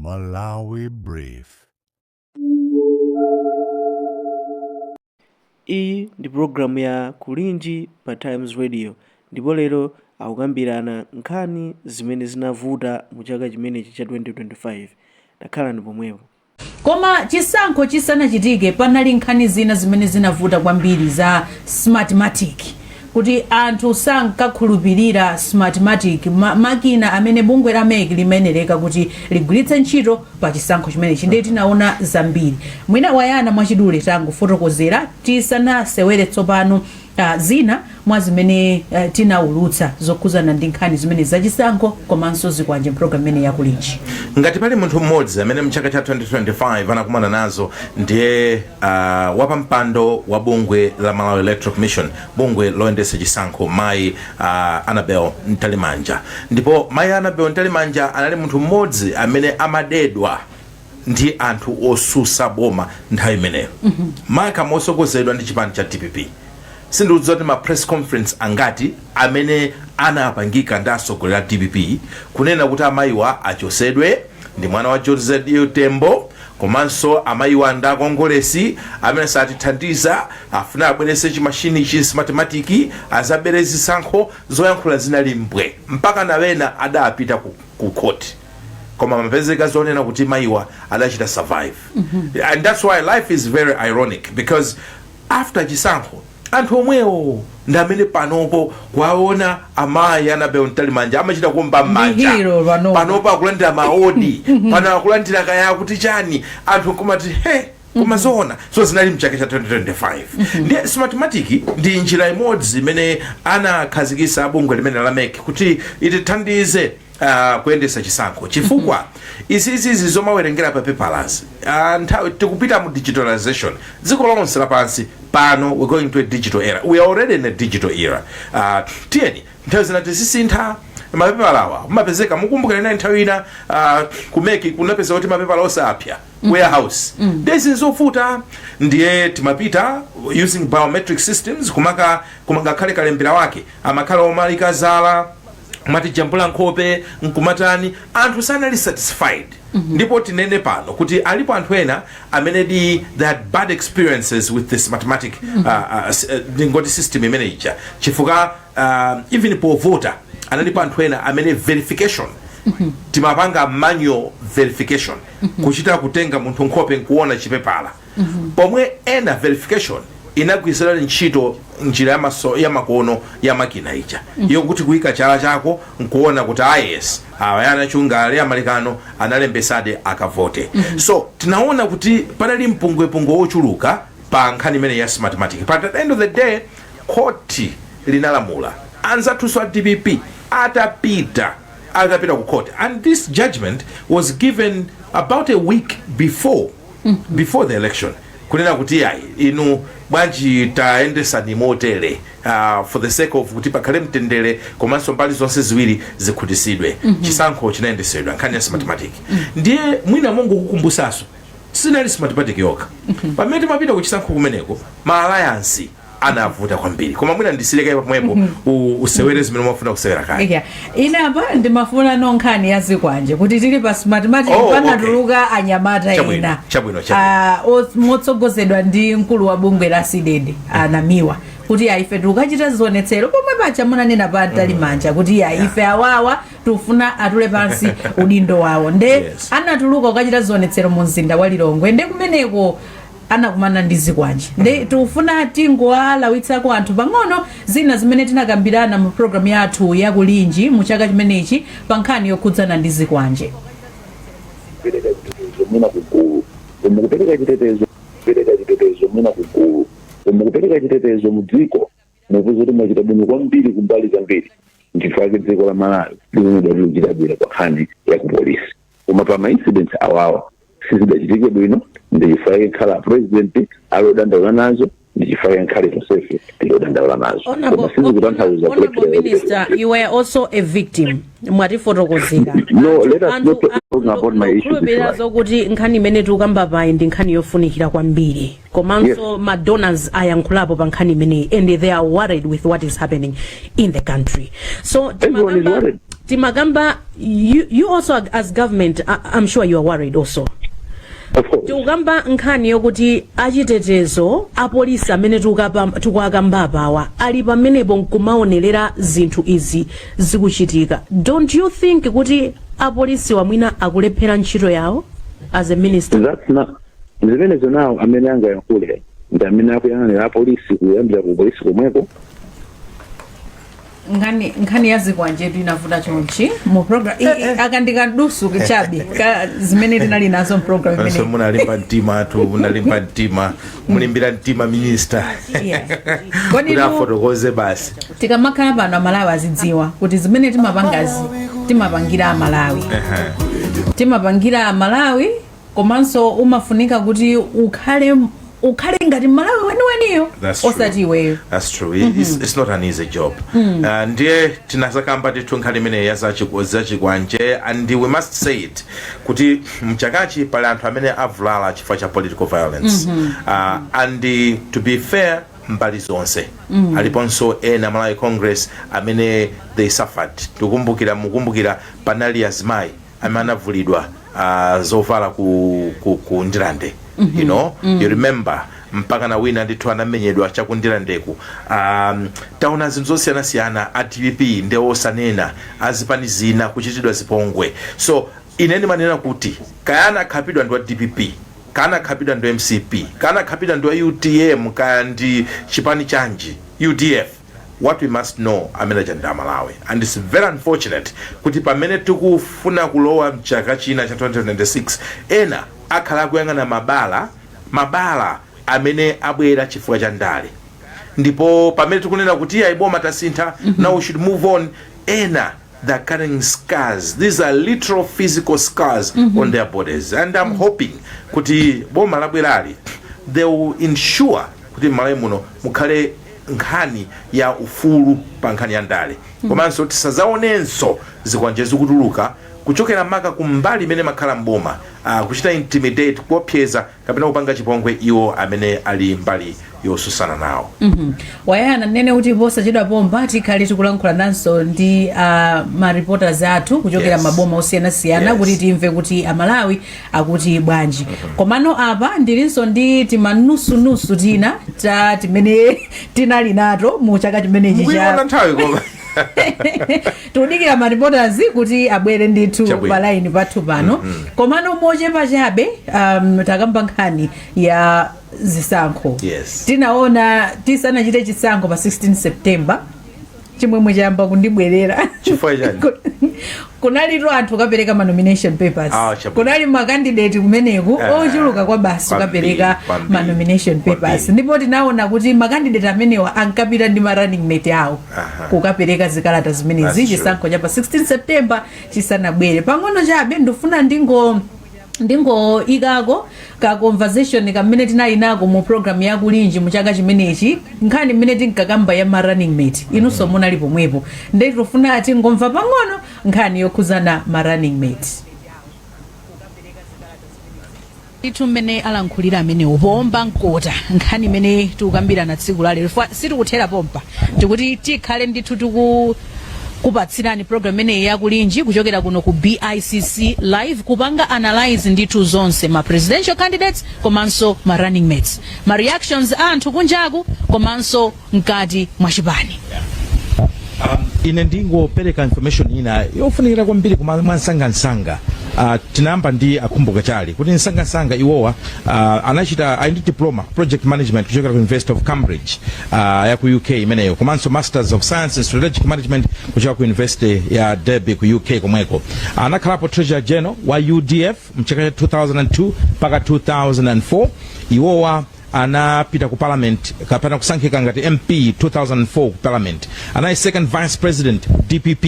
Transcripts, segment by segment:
Malawi Brief. Iyi ndi pulogalamu ya Kulinji pa Times Radio ndipo lero akukambirana nkhani zimene zinavuta mu chaka chimenechi cha 2025. Takhalani pomwepo. Koma chisankho chisanachitike panali nkhani zina zimene zinavuta kwambiri za Smartmatic kuti anthu sankakhulupirira Smartmatic, makina amene bungwe la MEC limayenereka kuti ligwiritse ntchito pa chisankho chimenechi. Ndiye tinaona zambiri. Mwina Wayana, mwachidule tangofotokozera tisanasewere tsopano zina mwa zimene tinaulutsa zokhuzana ndi nkhani zimene zachisankho komanso zikwanje mpulogalamu imene yakulinji. Ngati pali munthu mmodzi amene mchaka cha 2025 anakumana nazo, ndiye wapampando wa bungwe la Malawi Electoral Commission, bungwe loyendetsa chisankho, mayi Annabel Mtalimanja. Ndipo mayi Annabel Mtalimanja anali munthu mmodzi amene amadedwa ndi anthu osusa boma nthawi imeneyo, maka motsogozedwa ndi chipani cha DPP. Sindikudziwa kuti ma press conference angati amene anapangika ndi atsogoleri a DPP kunena kuti amayiwa achosedwe, ndi mwana wa George Tembo, komanso amayiwa ndi akongolesi amene satithandiza, afuna abwerese chimashini chi Smartmatic azabere zisankho. Zoyankhula zinali mbwe, mpaka nawena adapita ku court, koma mapezeka zonena kuti mayiwa adachita survive. And that's why life is very ironic, because after chisankho anthu omwewo ndi amene panopo kwaona amayi Annabel Mtalimanja amachita kuomba m'manja. Hero panopo. Panopo akulandira ma award, pano akulandira kaya kuti chani, anthu nkumati he, koma zoona. So zinali mchaka cha 2025. Ndiye Smartmatic ndi njira imodzi imene anakhazikisa bungwe limene la MEC kuti itithandize kuyendesa chisankho, chifukwa izizizi zomawerengera pa papers, nthawi tikupita mu digitalization dziko lonse lapansi pano. We're going to a digital era, we are already in a digital era. Tiyeni nthawi zina tizisintha mapepala awa mumapezeka. Mukumbukira inayi nthawi ina ku MEC kunapeza kuti mapepala onse apya, warehouse. Ndezi zovuta, ndiye timapita using biometric systems kumaka kumangakhale kalembera wake amakhala omalika zala, kumatijambula nkhope nkumatani. Anthu sanali satisfied. Ndipo tinene pano kuti alipo anthu ena amene they had bad experiences with this Smartmatic, ndingoti system imene ija, chifukwa even povota analipo anthu ena amene verification timapanga manual verification, kuchita kutenga munthu nkhope nkuona chipepala, pomwe ena verification inagwirizira ntchito njira ya makono ya makina ija yokuti kuyika chala chako nkuona kuti, ah yes, awayana chungale amalikano analembesade akavote. So tinaona kuti panali mpungwepungwe wochuluka pa nkhani imene ya Smartmatic, but at the end of the day khoti linalamula anzathunso a DPP atapita ku court, and this judgment was given about a week before the election, kunena kuti ayi, inu bwanji tayendesani motere for the sake of kuti pakhale mtendere komanso mbali zonse ziwiri zikhutisidwe. Chisankho chinayendesedwa nkhani ya Smartmatic. Ndiye mwina mongokukumbusaso, sinali Smartmatic yokha. Pamene timapita ku chisankho kumeneko, ma alliance anavuta kwambiri, koma mwina ndisileke pamwepo, usewere zimene umafuna kusewera kale. Yeah. Inapa ndimafuna no nkhani ya zikwanje kuti tili pa Smartmatic. Oh, okay. Panatuluka anyamata ena Chabwino. Motsogozedwa ndi mkulu wa bungwe la CDEDI anamiwa kuti ife tikukachita zionetsero pomwe paja munanena pa Mtalimanja kuti ya ife awawa tufuna atule pansi udindo wawo. Nde anatuluka kukachita zionetsero mu mzinda wa Lilongwe, nde kumeneko anakumana ndi zikwanje. Nde tikufuna tingowalawitsako anthu pang'ono zina zimene tinakambirana mu programu yathu yakulinji mu chaka chimenechi pa nkhani yokhudzana ndi zikwanje. Kupereka chitetezo mwina kugulu, koma kupereka chitetezo, kupereka chitetezo mwina kugulu, koma kupereka chitetezo mu dziko, mupeza kuti mwachita bwino kwambiri kumbali zambiri. Nchifukwa chake dziko la Malawi likunedwa likuchita bwino pa nkhani ya ku polisi, koma pa ma incidents awawa sizidachitike bwino. Ndi chifukwa chake nkhala president alodandaula nazo, ndi chifukwa chake nkhale tonsefe tilodandaula nazo, koma sizikutanthauza Honorable kulephera. Minister, you were also a victim. Mwatifotokozera. No, let us not talk about my issues, if you Ndikukhulupirira like. zokuti nkhani imene tikukamba payi ndi nkhani yofunikira kwambiri, komanso ma donors ayankhulapo pa nkhani imeneyi and they are worried with what is happening in the country. So Everyone is worried. Timakamba, you also as government, I'm sure you are worried also. Of course. Tikukamba nkhani yokuti achitetezo, apolisi amene tikuakamba apawa ali pamenepo nkumaonerera zinthu izi zikuchitika. Don't you think kuti apolisi wamwina akulephera ntchito yawo as a minister? That's not zimenezo. Nawo amene angayankhule ndi amene akuyang'anira apolisi, kuyambira ku polisi komweko. Nkhani ya zikwanjetu inavuta chonchi mu program akandikadusu chabe ka zimene tinali nazo m'program So imene. Munalimba mtima atu, munalimba mtima, mulimbira mtima minister Kodi kuti afotokoze basi. Tikamakhala pano, Amalawi azidziwa kuti zimene timapangazi timapangira Amalawi, timapangira Amalawi. Komanso umafunika kuti ukhale ngati Malawi weniweniyo, That's true. osati iweyo. That's true. It's not an easy job. Ndiye tinasakamba tithu nkhani imeneyi ya zachikwanje, and we must say it kuti mchakachi pali anthu amene avulala chifukwa cha political violence. And to be fair, mbali zonse aliponso ena Malawi Congress amene they suffered. Tikukumbukira, mukumbukira panali azimayi amene anavulidwa zovala ku Ndilande. You remember, mpaka na wina ndithu anamenyedwa chakundilandeku. Taona zinthu zosiyanasiyana, a DPP ndi osanena, azipani zina kuchitidwa zipongwe. So ine ndimanena kuti kayana akhapidwa ndi wa DPP, kana akhapidwa ndi MCP, kana akhapidwa ndi wa UTM, kaya ndi chipani chanji, UDF, what we must know, amene aja ndi Amalawi. And it's very unfortunate kuti pamene tikufuna kulowa mchaka china cha 2026, ena akhala akuyang'ana mabala, mabala amene abwera chifukwa cha ndale. Ndipo pamene tikunena kuti iya, iboma tasintha, now we should move on, ena they're carrying scars. These are literal physical scars on their bodies, and I'm hoping kuti boma labwerali, they will ensure kuti m'Malawi muno mukhale nkhani ya ufulu pa nkhani ya ndale, komanso tisazaonenso zikwanje zikutuluka kuchokera maka kumbali imene makhala mboma, kuchita intimidate, kuopseza kapena kupanga chipongwe iwo amene ali mbali yosusana nawo. Wayana, nene kuti posachedwa pompa tikhale tikulankhula nanso ndi ma reporters athu kuchokera maboma osiyanasiyana kuti timve kuti Amalawi akuti bwanji. Komano apa ndilinso ndi timanusunusu tina ta timene tinali nato mu chaka chimenechi. Mukuiona cha nthawi koma. Tikudikira ma reporters kuti abwere ndithu Chabwino. pa line pathu pano. Komano mochepa chabe, takamba nkhani ya zisankho. Tinaona tisanachite chisankho pa 16 September, chimwemwe chayamba kundibwerera. Chifukwa chani? Kunalitu anthu kapereka ma nomination papers. Ah, chabwino. Kunali ma candidate kumeneku ochuluka kwa basi kukapereka ma nomination papers. Ndipo tinaona kuti ma candidate amenewa ankapita ndi ma running mate awo kukapereka zikalata zimenezi That's true. chisankho cha pa 16 September chisanabwere. Pang'ono chabe ndifuna ndingo ikako ka conversation kamene tinali nako mu program ya Kulinji mu chaka chimenechi, nkhani mmene tinkakamba ya ma running mate. Inunso munali pomwepo, ndiye tifuna tingomva pang'ono nkhani yokhuzana ma running mate ndithu mmene alankhulira amenewo powomba mkota nkhani imene tikukambirana tsiku la lero. Sitikuthera pompa, tikuti tikhale ndithu tiku kupatsirani program imeneyi yakulinji kuchokera kuno ku BICC live, kupanga analyze ndithu zonse, ma presidential candidates komanso ma running mates, ma reactions a anthu kunjaku komanso mkati mwa chipani. Ine ndingopereka information ina yofunikira kwambiri kuma mwansangansanga. Tinayamba ndi a Khumbo Kachali kuti msangansanga iwowa anachita, ali ndi diploma project management kuchokera ku University of Cambridge ya ku UK imeneyo, komanso Masters of Science in Strategic Management kuchoka ku University ya Derby ku UK komweko. Anakhalapo treasurer general wa UDF mchaka cha 2002 mpaka 2004. Iwowa anapita ku parliament kapena kusankhika ngati MP 2004 ku parliament. Anali second vice president DPP,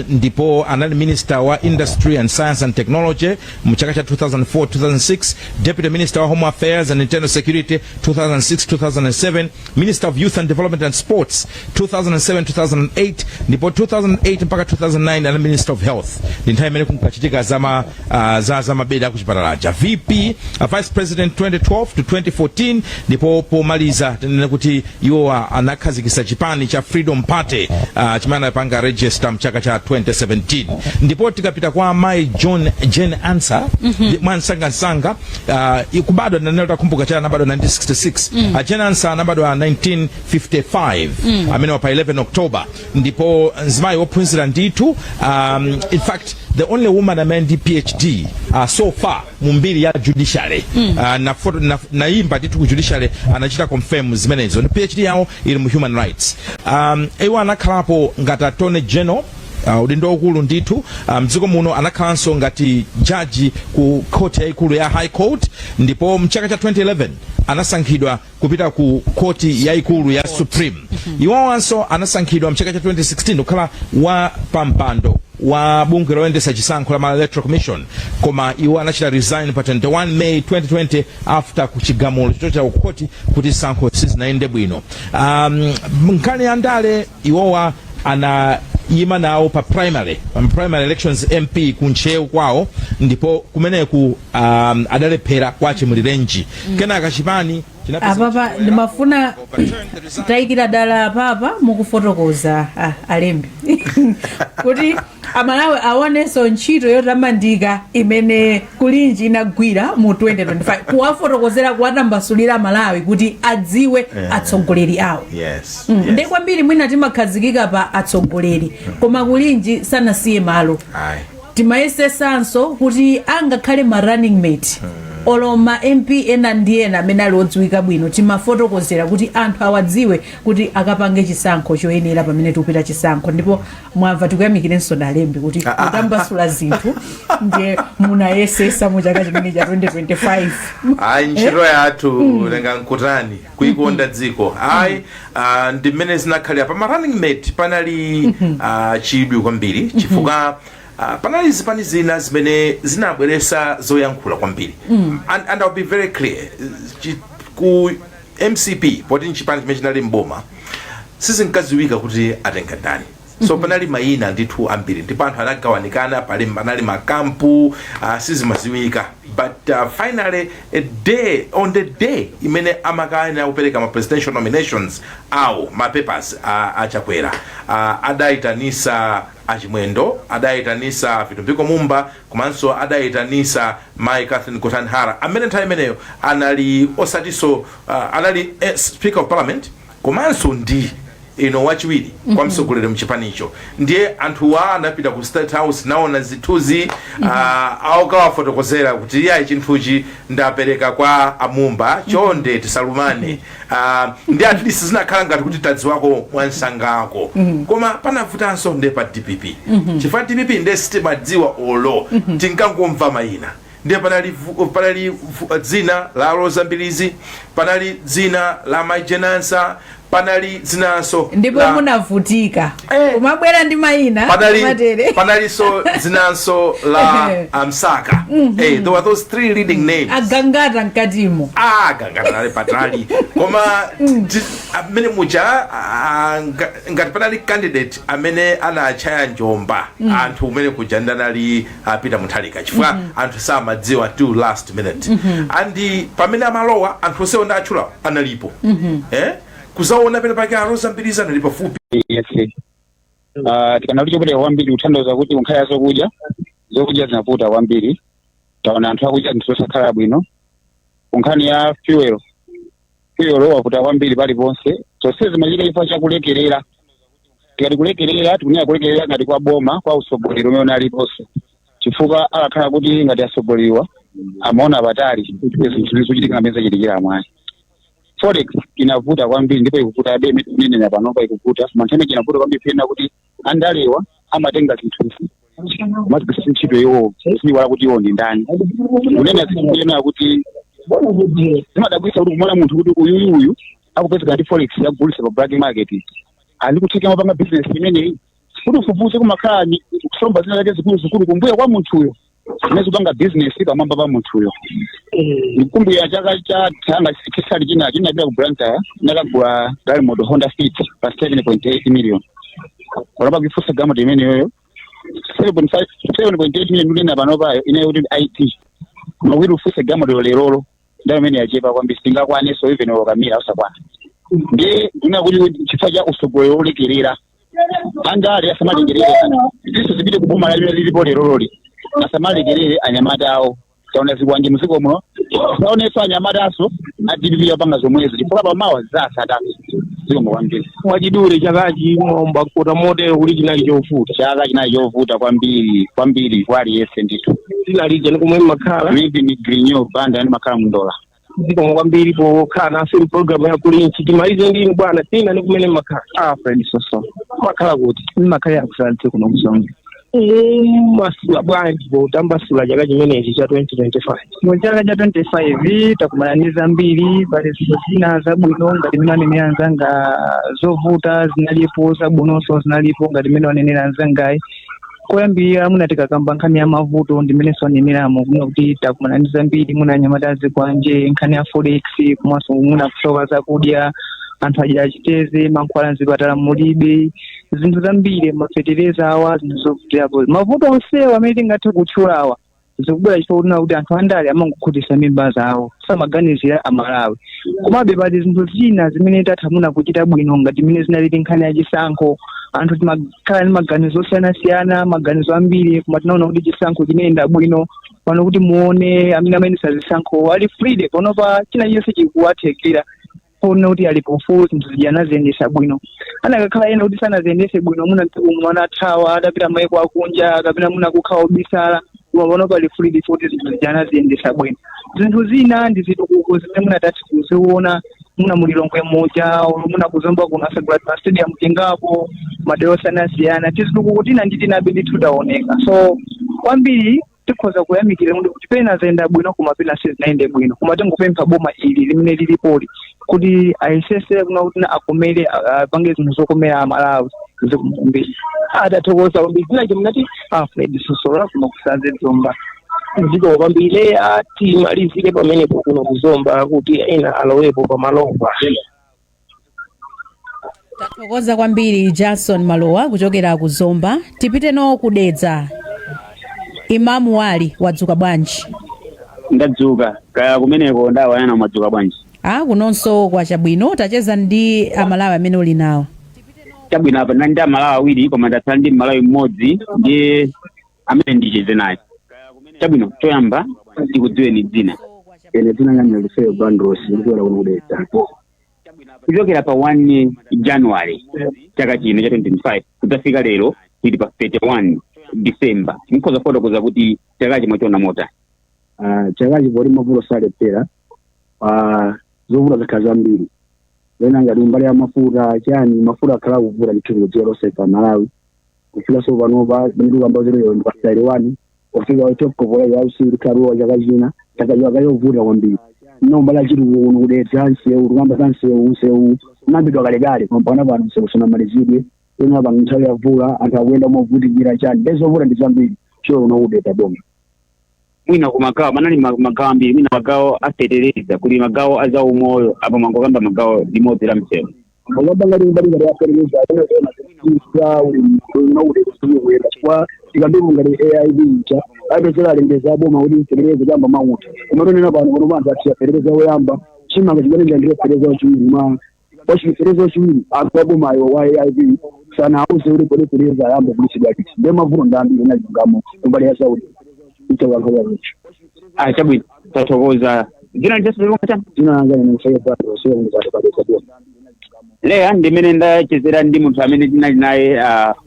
ndipo anali minister wa industry and science and technology mu chaka cha 2004 2006, deputy minister wa home affairs and internal security 2006 2007, minister of youth and development and sports 2007 2008, ndipo 2008 mpaka 2009 anali minister of health, ndi nthawi imene kunkachitika za mabedi akuchipatalaja, VP, vice president 2012 to 2014. Ndipo pomaliza tinene kuti iwowa anakhazikitsa chipani cha Freedom Party, chimene anapanga register. After mchaka cha 2017. Ndipo tikapita kwa mayi John Jane Ansah, mwansangansanga, kubadwa nanelo takhumbuka cha anabadwa 1966. Jane Ansah anabadwa 1955, amene wa pa 11 October, ndipo mzimayi wophunzira ndithu, in fact the only woman amene ndi PhD so far mu mbiri ya judiciary. Na, na, naimba ndithu ku judiciary anachita confirm zimenezo. Ndi PhD yawo ili mu human rights. Iwo anakhalapo ngati attorney general, udindo ukulu ndithu mdziko muno. Anakhalanso ngati jaji ku court yayikulu ya High Court, ndipo mchaka cha 2011 anasankhidwa kupita ku koti yayikulu ya Supreme. Iwowanso anasankhidwa mchaka cha 2016 kukhala wa pampando wa bungwe loyendetsa chisankho la Malawi Electoral Commission, koma iwo anachita resign pa 21 May 2020 after kuchigamulo chochokera ku khoti kuti zisankho sizinayende bwino. Nkhani ya ndale, iwowa anayima nawo pa primary elections, MP ku Ntcheu kwawo, ndipo kumeneku adalephera kwa Chimulirenji. Kenaka chipani chinapeza Apapa ndimafuna tayikira dala apapa mukufotokoza, alembi, kuti Amalawi aonenso ntchito yotamandika imene Kulinji inagwira mu 2025, kuwafotokozera, kuwatambasulira Amalawi kuti adziwe atsogoleri awo. Ndi kwambiri mwina timakhazikika pa atsogoleri, koma Kulinji sanasiye malo. Ayi. Timayesesanso kuti angakhale ma running mate olo ma MP ena ndi ena amene ali odziwika bwino, timafotokozera kuti anthu awadziwe kuti akapange chisankho choyenera pamene tikupita chisankho. Ndipo mwamva, tikuyamikirenso nalembi kuti kutambasula zinthu ndiye munayesesa mu chaka chimene cha 2025. Ayi, ntchito yathu lenga nkutani kuikonda dziko. Ayi, ndi mmene zinakhalira. Pa ma running mate panali chidwi kwambiri chifukwa panali zipani zina zimene zinabweresa zoyankhula kwambiri. And I'll be very clear. Ku MCP, poti nchipani chimene chinali mboma, sizinkadziwika kuti atenga ndani, so panali mayina ndithu ambiri ndipo anthu anagawanikana, pali panali makampu, sizimaziwika. But finally a day on the day imene amakana kupereka ma presidential nominations awo, ma papers achakwera, adayitanisa Achimwendo, adayitanisa Vitumbiko Mumba, komanso adayitanisa Mai Catherine Gotani Hara, amene nthawi imeneyo anali osatinso anali Speaker of Parliament komanso ndi ino wachiwiri kwa mtsogoleri mchipanicho. Ndiye anthuwa anapita ku State House, naona zithunzi, aukawafotokozera kuti iyayi, chinthuchi ndapereka kwa Amumba, chonde tisalumane. Ndi at least zinakhala ngati kuti tadziwako mwansangako. Koma panavutanso nde pa DPP, chifukwa DPP nde sitimadziwa olo, tinkangomva mayina. Ndiye panali dzina la Roza Mbilizi, panali dzina la Mai Jane Ansah, panali dzinanso Ndipo munavutika kumabwera ndi mayina matere. Panalinso dzinanso la Amsaka. There were those three leading names. Agangata mkatimo. Ah, Gangata nali patali, koma amene muja, ngati panali candidate amene anachaya njomba anthu kumene kuja ndanali apita Mutharika, chifukwa anthu samadziwa till last minute. And pamene amalowa, anthu onsewo ndatchula analipo, kuzaona pene pake a Roza Mbilizi anali pafupi. Yes, tikanali chopereka kwambiri, kutanthauza kuti kunkhaya zokudya, zokudya zinavuta kwambiri, taona anthu akudya zinthu zosakhala bwino. Kunkhani ya fuel, fuel wavuta kwambiri paliponse. Zonse zimachitika chifukwa chakulekerera. Tikati kulekerera, tikunena kulekerera ngati kwa boma, kwa utsogoleri umene unaliponso, chifukwa akakhala kuti ngati atsogoleriwa amaona patali kuti zinthu zikuchitika ngati zachitikira mwayi. Forex inavuta kwambiri ndipo ikuvuta abe, imene tikunenera panopa ikuvuta. Manthene inavuta kwambiri pena kuti andalewa amatenga zinthuzi kumazigwiritsa ntchito iwo, siwala kuti iwo ndi ndani. Kunena zinthu kunena kuti zimadabwitsa kuti kumona munthu kuti uyuyu uyu akupezeka ndi forex yakugulitsa pa black market, ali kutheka mapanga business imeneyi, kuti ufufuze kumakhala kusomba zina zake zikulu zikulu kumbuyo kwa munthuyo zimene zikupanga business pamwamba pa munthuyo. Ndikukumbukira chaka cha thanga chisali china chinapita ku Blantyre, ndakagula galimoto Honda Fit pa 7.8 million. Panopa kuifunsa galimoto imeneyoyo 7.5, 7.8 million kunena panopayo ineyo kuti it koma kuti ufunse galimoto lerolo, ndayo imene yachepa kwambiri, singakwaneso even okamira usakwana. Ndiye ndina kuti chifukwa cha utsogoleri wolekerera. Andale asamalekerere, izinso zipite kuboma limene lilipo lerololi, asamalekerere anyamata awo. Taona zikwanje mdziko muno, taonenso anyamata aso a DPP apanga zomwezo, chifukwa pamawa zasatatu. Zikomo kwambiri. Mwachidule, chakachi mwomba kota motero kuti chinali chovuta? Chaka chinali chovuta kwambiri kwambiri kwa aliyense ndithu. Dzina lija ni kumwe mmakhala? Mimi Grinyo Banda, yani makhala mundola. Zikomo kwambiri pokhala nafe mpulogalamu ya Kulinji. Timalize ndinu bwana, tina ni kumene mmakhala? Alfred Soso. Makhala kuti? Mmakhala kusanze kuno kuzonga. Masula bwanji potambasula chaka chimenechi cha 2025? Mu chaka cha 25 takumana ndi zambiri. Pali zinthu zina zabwino ngati mmene anenera anzanga, zovuta zinalipo, zabwinonso zinalipo ngati mmene wanenera anzangayi. Koyambirira muna tikakamba nkhani ya mavuto, ndimenenso aneneramo kuna kuti takumana ndi zambiri, muna anyamata azikwanje, nkhani ya forex, komanso muna kusowa zakudya, anthu adyera chiteze, mankhwala mzipatala mulibe, zinthu zambiri, mafetereza awa, zinthu zovutirapo. Mavuto onsewa amene tingathe kutchulawa zikubwera chifukwa kunena kuti anthu andale amangokhutitsa mimba zawo, samaganizira Amalawi. Komabe pali zinthu zina zimene tatha muna kuchita bwino ngati mmene zinalili nkhani ya chisankho. Anthu timakhala ndi maganizo osiyanasiyana, maganizo ambiri, koma tinaona kuti chisankho chinayenda bwino. Pano kuti muone amene amayendetsa zisankho ali free panopa, china chilichonse chikuwathekera kuona kuti ali paufulu, zinthu zija anaziyendesa bwino. Anakakhala ena kuti sanaziyendese bwino, muna mdziko muno anathawa, adapita maiko akunja, kapena muna kukhala obisala, koma pano pali free kuti zinthu zija anaziyendesa bwino. Zinthu zina ndi zitukuko zimene munatatha kuziona muna mulilongwe muja, muna kuzomba kuno asagula ma stadium tingapo, madera osiyanasiyana, tizitukuko tina ndi tinabe ndithu taoneka. So kwambiri tikhoza kuyamikira kuti pena zayenda bwino, koma pena sizinayende bwino. Koma tingopempha boma ili limene lilipoli kuti ayesese kuna kuti na akomere, apange zinthu zokomera Amalawi. Zikomo kwambiri. Adathokoza kwambiri. Dzina munati? Alfred Sosola, kuno kusanze Zomba. Zikomo kwambiri. Atimalizire pamenepo kuno kuzomba kuti ena alowepo pamalopa. Tathokoza kwambiri Jackson Malowa kuchokera ku Zomba. Tipiteno kudedza. Imamu Wali, wadzuka bwanji? Ndadzuka, kaya kumeneko ndawayana, mwadzuka bwanji? A, kunonso kwachabwino. Tacheza ndi Amalawi amene uli nawo. Chabwino, apa ndinali ndi Amalawi awiri, koma ndatsala ndi Mmalawi mmodzi, ndiye amene ndicheze naye. Chabwino, choyamba tikudziweni dzina. Ine dzina langa Lufeyo Bandros, ndikuchokera kuno kudedza. Kuchokera pa 1 January chaka chino cha 2025 kudzafika lero tili pa 31 December, mukhoza kufotokoza kuti chaka mwachiona motani? Ah, chakachi poti mavuto salephera, zovuta zakhala zambiri. Ena ngati mbali ya mafuta chani, mafuta akhala kuvuta ndithu kudziko lonse pa Malawi. Kufika so panopa ndikamba zero ndi pa 31, kufika top kopola ya usiku tikhaluwa chaka china, chaka chaka yovuta kwambiri. No mbali achiti kuno kudedza nsewu, tikamba za nsewu, nsewu unambidwa kalekale, koma pano pano nsewu sunamalizidwe. Ena pa nthawi ya mvula anthu akuyenda movutikira chani, ndezovuta ndi zambiri cho kuno kudedza boma. Mwina ku magawo manali magawo ambiri, mwina magawo afetereza, kuli magawo azaumoyo, apo mangokamba magawo limodzi la msewu. Makamba ngati mbali ngati aferereza ya ulimi unakuti kuyenda, chifukwa tikambepo ngati AIP ija apezera alengeza aboma kuti fetereza chamba makuti kumatonena pano pano anthu ati fetereza woyamba, chimanga chimene ndilandire fetereza wachiwiri, ma wachifetereza wachiwiri anthu abomayo wa AIP sanauze kuti kodi fetereza ayambe kulisidwa liti. Ndiye mavuto ndi ambiri nachingamo kumbali ya zaulimi ichakankhauyakucho. Ah, chabwino, tathokoza. Dzina lichaso chani? Dzina langa ine Lufeyo Bandros, kuno boma. Leya, ndimene ndachezera ndi munthu amene tinali naye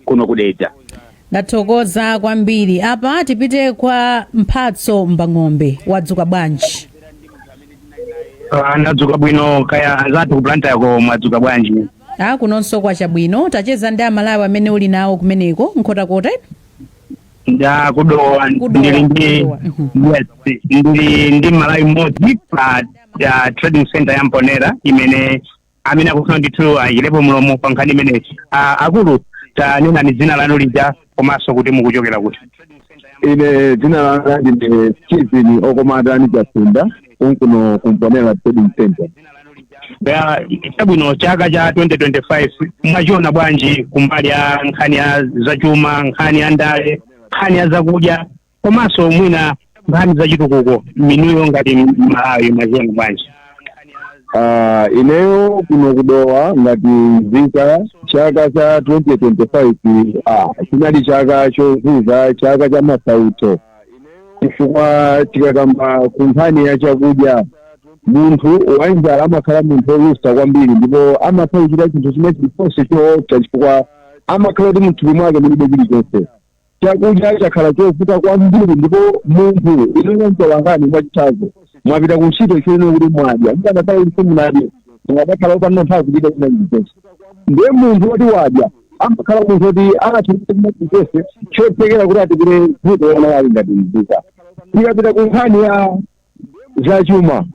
kuno kudedza. Ndathokoza kwambiri. Apa tipite kwa Mphatso Mbang'ombe. Wadzuka bwanji? Ndadzuka bwino, kaya anzathu ku Blantyre mwadzuka bwanji? A, kunonso kwachabwino. Tacheza ndi Amalawi amene uli nawo kumeneko, Nkhotakota. Nda kudowa. Kudowa, Ndili ndi Kudowa. Yes, ndili ndi Malawi mmodzi pa trading center ya Mponera imene amene akufuna ndithu ayikirepo mlomo pa nkhani imeneyi. Akulu, tanenani dzina lanu lija komanso kuti mukuchokera kuti. Ine dzina langa ndine Steven Okomatani Chafunda, kunkuno kumponera trading center. Ya, chabwino, chaka cha 2025 mwachiona bwanji kumbali ya nkhani ya zachuma, nkhani ya ndale, nkhani ya zakudya, komanso mwina nkhani zachitukuko? Minuyo ngati Malawi mwachiona bwanji? Ineyo kuno kudowa ngati nzika, chaka cha 2025 chinali chaka chovuta, chaka cha masautso, chifukwa tikakamba ku nkhani ya chakudya, munthu wanjala amakhala munthu wolusa kwambiri, ndipo amatha kuchita chinthu chimene chilichonse choopsa, chifukwa amakhala kuti mthupi mwake mulibe chilichonse. Chakudya chakhala chovuta kwambiri, ndipo munthu ineyo mtolangani, mwachitsanzo, mwapita ku ntchito chilino kuti mwadya, mukanakhala kuti simunadye mungadakhala opanda nthawi kuchita china chilichonse. Ndiye munthu woti wadya amakhala munthu woti amatha kuchita china chilichonse chothekera kuti atikire dziko lona ali ngati mzika. Tikapita ku nkhani ya zachuma,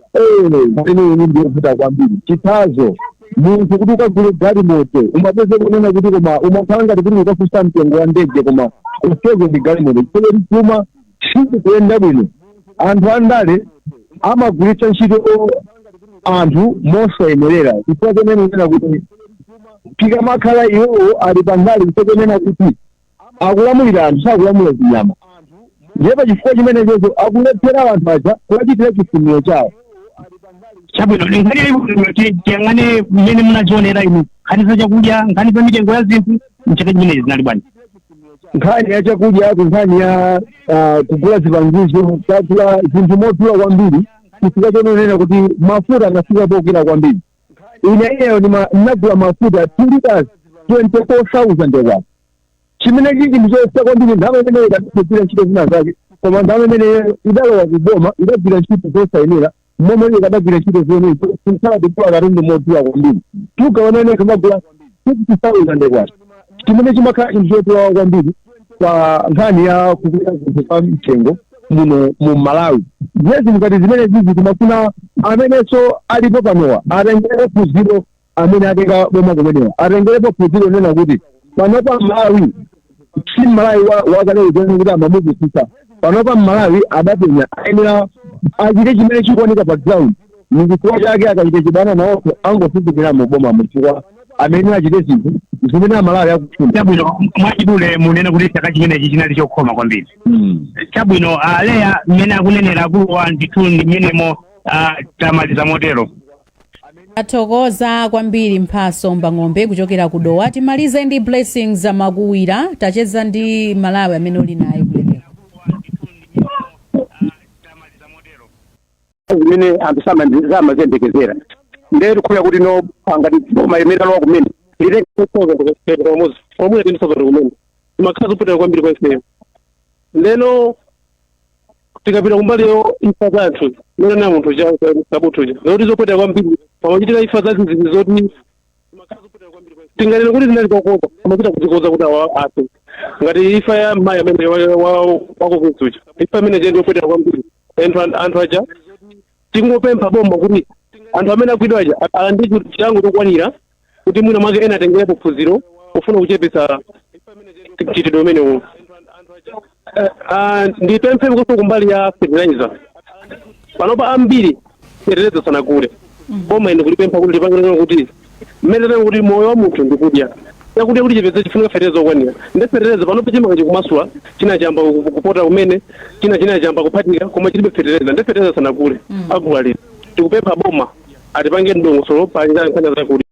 imeneyi ndiyovuta kwambiri. Chitsanzo, munthu kuti ukagule galimoto umapeza kunena kuti koma umakhala ngati kuti ukafunsa mtengo wa ndege, koma useko ndi galimoto, chifukwa kuti chuma sichikuyenda bwino. Anthu andale amagwiritsa ntchito anthu mosayenerera, chifukwa chonena kunena kuti tikamakhala iwowo ali pandale, chifukwa chonena kuti akulamulira anthu, sakulamulira zinyama. Ndiye pa chifukwa chimenechocho akulephera anthu aja kuwachitira chifuniro chawo. Chabwino, nkhani yaikulu, tiyang'ane mmene munazionera inu nkhani za chakudya, nkhani za mitengo ya zinthu mchaka chimenechi zinali bwanji? Nkhani ya chakudya, ku nkhani ya kugula zipangizo, tagula zinthu modula kwambiri, chifukwa chonena kuti mafuta anafika pokwera kwambiri. Ine ineyo ndinagula mafuta 2 liters 24,000 kwacha, chimene chili chinthu choopsa kwambiri. Nthawi imeneyo ikadagwira ntchito zina zake, koma nthawi imeneyo idalowa kuboma, idagwira ntchito zosayenera momwe ikadagwira ntchito zoyenera. Kukhala kugula katundu modula kwambiri, tugawanene kumagula 60,000 kwacha, chimene chimakhala chinthu chodula kwambiri pa nkhani ya kukwera zinthu kwa mtengo muno mu Malawi. Ndiye zinthu ngati zimene zizi timafuna amenenso alipo panowa atengerepo phunziro, amene atenga boma kumenewa atengerepo phunziro, nena kuti panopa Malawi si Malawi wakale uja kuti amamupusisa. Panopa Malawi adapenya, ayenera achite chimene chikuoneka pa ground. Ni chifukwa chake akachite chibwana nawonso angosuzumira mu boma, chifukwa amene achite zinthu zimene Amalawi akufuna. Chabwino, mwachidule munena kuti chaka chimenechi chinali chokhoma kwambiri. Chabwino, aleya mmene akunenera akuluwa ndithu ndi mmenemo. Tamaliza motero. Athokoza kwambiri Mphaso Mbang'ombe kuchokera ku Dowa. Timalize ndi Blessings Makuwira. Tacheza ndi Malawi amene uli naye kumeneko. Zimene anthu samaziyembekezera, ndiye tikhuya kuti no angati boma imene alowa kumene pamodzi pomwe tinisoza kumene timakhala zopweteka kwambiri kwa ifeyo. Lero tikapita kumbaliyo, imfa za anthu mene na munthu cha sabuthuja zoti zopweteka kwambiri pamachitika imfa zazizizi, zoti tinganene kuti zinali zokoza, amachita kuzikoza kuti awa afe, ngati imfa ya mayi amene wakokezucha. Imfa imene je ndiyopweteka kwambiri. Anthu aja tingopempha boma kuti anthu amene agwidwa aja alandire chilango chokwanira, kuti mwina mwake ena atengerepo phunziro kufuna kuchepetsa mchitidwe umenewu. Ndipemphe kuso kumbali ya fertilizer. Panopa ambiri fertilizer sanagule. Boma ine kulipempha kuti lipangire kuti mmene tena kuti moyo wa munthu ndikudya chakudya, kuti chipeze chifunika fertilizer okwanira. Ndi fertilizer panopa chimanga chikumasula, china chamba kupota kumene, china chamba kuphatika, koma chilibe fertilizer. Ndi fertilizer sanagule, agula lero. Tikupempha boma atipange ndongosolo pa nkhani zakudya.